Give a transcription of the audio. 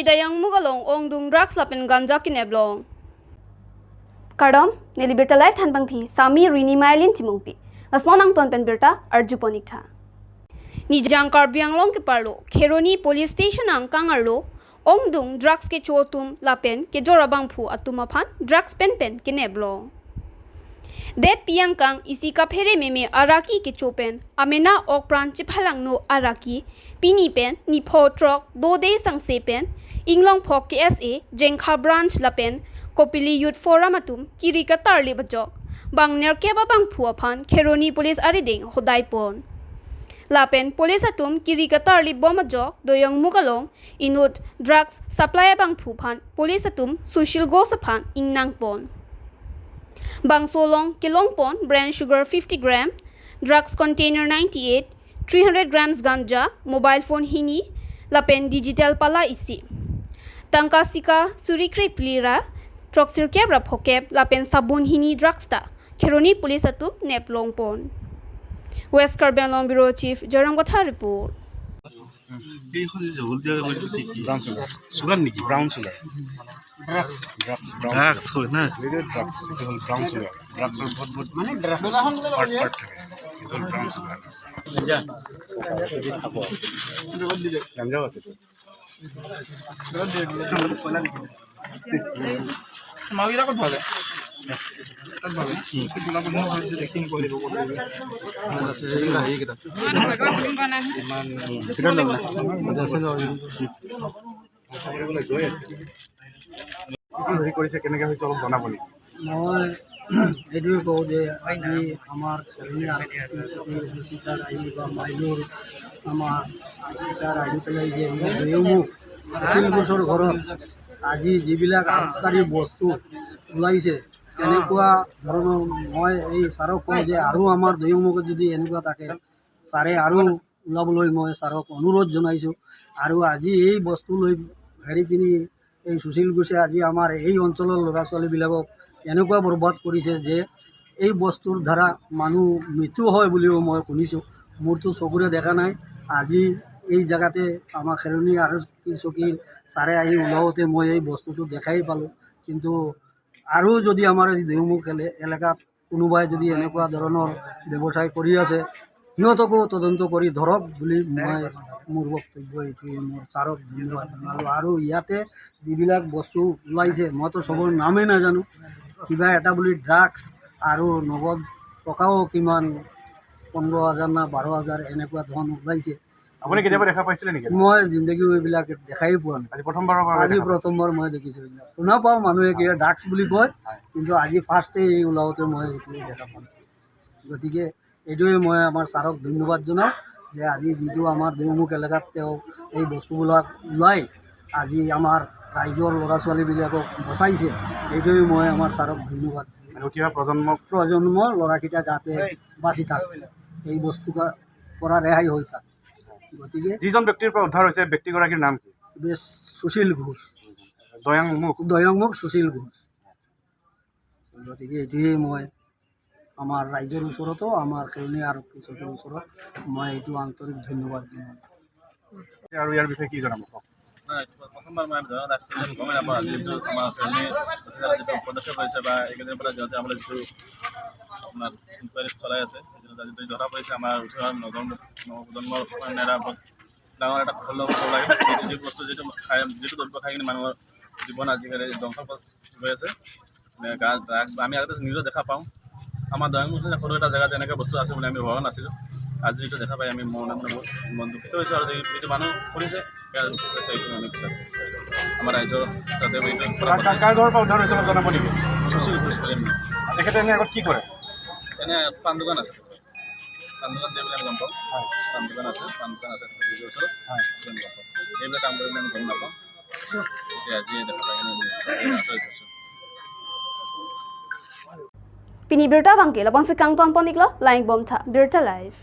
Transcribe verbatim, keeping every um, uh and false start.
Doyangmukh along ongdung drugs lapen ganja kenep long. Kardom, neli Birta Live thanbangpi, Sami Rini Mailin Timungpi. Lason angton pen birta arjupon ik tha. Nijang Karbi Anglong keparlo, Kheroni Police Station angkang arlo, ongdung drugs kecho atum lapen kejor abangphu atum aphan drugs penpen kenep long. Detpi angkang isi kaphere meme araki kecho pen amena okpran chephalangno araki pini pen nipho throk dode sangse pen Inglongphok K S A Jengkha Branch lapen Kopili Youth Forum atum kiri katarlip ajok bang nerkep abangphu aphan Kheroni Police arideng hodai pon. Lapen police atum kiri katarlip bom ajok Doyangmukh along inut drugs supply abangphu aphan police atum Sushil Ghosh aphan ingnang pon. Bangso along kelong pon brown sugar fifty gram, drugs container ninety-eight, three hundred grams ganja, mobile phone hini, lapen digital pala isi. Tangka sika suri krephli ra throksirkep ra phokep lapen sabun hini drugs ta Kheroni Police atum nep long pon. West Karbi Anglong Bureau Chief Joyram Kathar report. এইখন যে হলদিয়া বুলি কি কি? Brown sugar. Sugar নেকি? Brown sugar. Drugs. Drugs, brown drugs sugar. হয় না? এইটো ড্ৰাগছ, এইটো হ'ল ব্ৰাউন চুগাৰ। ড্ৰাগছৰ বহুত বহুত মানে ড্ৰাগছ। পাৰ্ট পাৰ্ট থাকে। এইটো হ'ল ব্ৰাউন চুগাৰ। গাঞ্জা। গাঞ্জাও আছে। মালকেইটা ক'ত ভালে? তাত ভালে। গোলাপ ফুল ভাবিছে, দেখি নিব লাগিব, ক'ত লাগিব। আছে, এইকেইটা, এইকেইটা। ইমান ভিতৰত ল'ব না। আছে ন? হেৰি কৰিছে, কেনেকে হৈছে অলপ জনাব নেকি? মই এইটোৱে কওঁ যে আজি আমাৰ খেলনি আৰক্ষী চকীৰ ডি চি ছাৰ আহি বা মাইলৰ আমাৰ আৰ চি ছাৰ আহি পেলাই যে আমাৰ দৈমুখ আছিল গছৰ ঘৰত আজি যিবিলাক আবকাৰী বস্তু ওলাইছে, তেনেকুৱা ধৰণৰ মই এই ছাৰক কওঁ যে আৰু আমাৰ দৈমুখত যদি এনেকুৱা থাকে, ছাৰে আৰু ওলাবলৈ মই ছাৰক অনুৰোধ জনাইছোঁ। আৰু আজি এই বস্তু লৈ হেৰি কিনি এই সুশীল ঘোষে আজি আমাৰ এই অঞ্চলৰ ল'ৰা ছোৱালীবিলাকক এনেকুৱা বৰবাদ কৰিছে যে এই বস্তুৰ দ্বাৰা মানুহ মৃত্যু হয় বুলিও মই শুনিছোঁ। মোৰতো চকুৰে দেখা নাই। আজি এই জেগাতে আমাৰ খেলনি আৰক্ষী চকীৰ ছাৰে আহি ওলাওঁতে মই এই বস্তুটো দেখাই পালোঁ। কিন্তু আৰু যদি আমাৰ এই দৈমুখ এলে-, এলেকাত কোনোবাই যদি এনেকুৱা ধৰণৰ ব্যৱসায় কৰি আছে, সিহঁতকো তদন্ত কৰি ধৰক বুলি মই মোৰ বক্তব্য এইটোৱে, মোৰ ছাৰক ধন্যবাদ জনালোঁ। আৰু ইয়াতে যিবিলাক বস্তু ওলাইছে, মইতো চবৰ নামেই নাজানো। কিবা এটা বুলি ড্ৰাগছ আৰু নগদ টকাও কিমান, পোন্ধৰ হাজাৰ না বাৰ হাজাৰ এনেকুৱা ধন ওলাইছে। আপুনি কেতিয়াবা দেখা পাইছিলে নেকি? মই জিন্দগী এইবিলাক দেখাই পোৱা নাই। আজি প্ৰথমবাৰৰ বাবে আজি দেখা পাইছে? প্ৰথমবাৰ মই দেখিছোঁ এইবিলাক। শুনা পাওঁ মানুহে কিবা ড্ৰাগছ বুলি কয়, হয়। কিন্তু আজি ফাৰ্ষ্টে এই ওলাওঁতে মই এইটোৱে দেখা পালোঁ। গতিকে এইটোৱে মই আমাৰ ছাৰক ধন্যবাদ জনাওঁ যে আজি যিটো আমাৰ দৈমুখ এলেকাত তেওঁ এই বস্তুবিলাক ওলাই আজি আমাৰ ৰাইজৰ ল'ৰা ছোৱালীবিলাকক বচাইছে, এইটোৱে মই আমাৰ ছাৰক ধন্যবাদ দিওঁ। মানে উঠি অহা প্ৰজন্মক প্ৰজন্মৰ ল'ৰাকেইটা যাতে বাচি থাক, এই বস্তু কা-, পৰা ৰেহাই হৈ থাক। গতিকে যিজন ব্যক্তিৰ পৰা উদ্ধাৰ হৈছে, ব্যক্তিগৰাকীৰ নাম কি? বেছ সুশীল ঘোষ। দৈমুখ? দৈমুখ সুশীল ঘোষ। গতিকে এইটোৱেই মই আমাৰ ৰাইজৰ ওচৰতো, আমাৰ খেলনি আৰক্ষী চকীৰ ওচৰত মই এইটো আন্তৰিক ধন্যবাদ জনাওঁ। আৰু ইয়াৰ বিষয়ে কি জনাব কওক? নাই, এইটো প্ৰথমবাৰ মই জনাত আহিছোঁ যে গমেই নাপাওঁ। আজি এইটো আমাৰ খেলনি যিটো পদক্ষেপ লৈছে বা এইকেইদিনৰ পৰা যিহেতু আমাৰ যিটো আপোনাৰ ইনকুৱাৰী চলাই আছে, সেইটো আজি ধৰা পৰিছে আমাৰ উঠি অহা নৱপ্ৰজন্ম-, নৱপ্ৰজন্মৰ কাৰণে এটা বহুত ডাঙৰ এটা সফল হ'ব লাগে। যি বস্তু যিটো খাই, যিটো দ্ৰব্য খাই কিনে মানুহৰ জীৱন আজিকালি ধ্বংসৰ পথ গৈ আছে। মানে গা-, ড্ৰাগছ আমি আগতে নিউজত দেখা পাওঁ। আমাৰ দৈমুখ নিচিনা সৰু এটা জেগাত এনেকুৱা বস্তু আছে বুলি আমি ভবা নাছিলোঁ। আজি এইটো দেখা পাই আমি মন, মানে বহুত মন দুখিত হৈছোঁ আৰু যে এইটো মানুহ কৰিছে, ইয়াৰ উচিত দায়িত্ব আমি বিচাৰোঁ। আমাৰ ৰাইজৰ যাতে এইটো পৰা কাৰ, কাৰ, কাৰ ঘৰৰ পৰা উদ্ধাৰ হৈছে অলপ জনাব নেকি? সুশীল ঘোষ বুলি আমি। তেখেতে এনে আগত কি কৰে? এনে পাণ দোকান আছে। পাণ দোকান দিয়ে বুলি আমি গম পাওঁ। হয়। পাণ দোকান আছে, পাণ দোকান আছে, ওচৰত। হয়। এইবিলাক কাম কৰিলে আমি গম নাপাওঁ। এতিয়া আজিয়ে দেখা পাই কিনে আমি আচৰিত হৈছোঁ। Pini birta abangke lapu-ansi kangton pon iklo, langdun bom tha, Birta Live.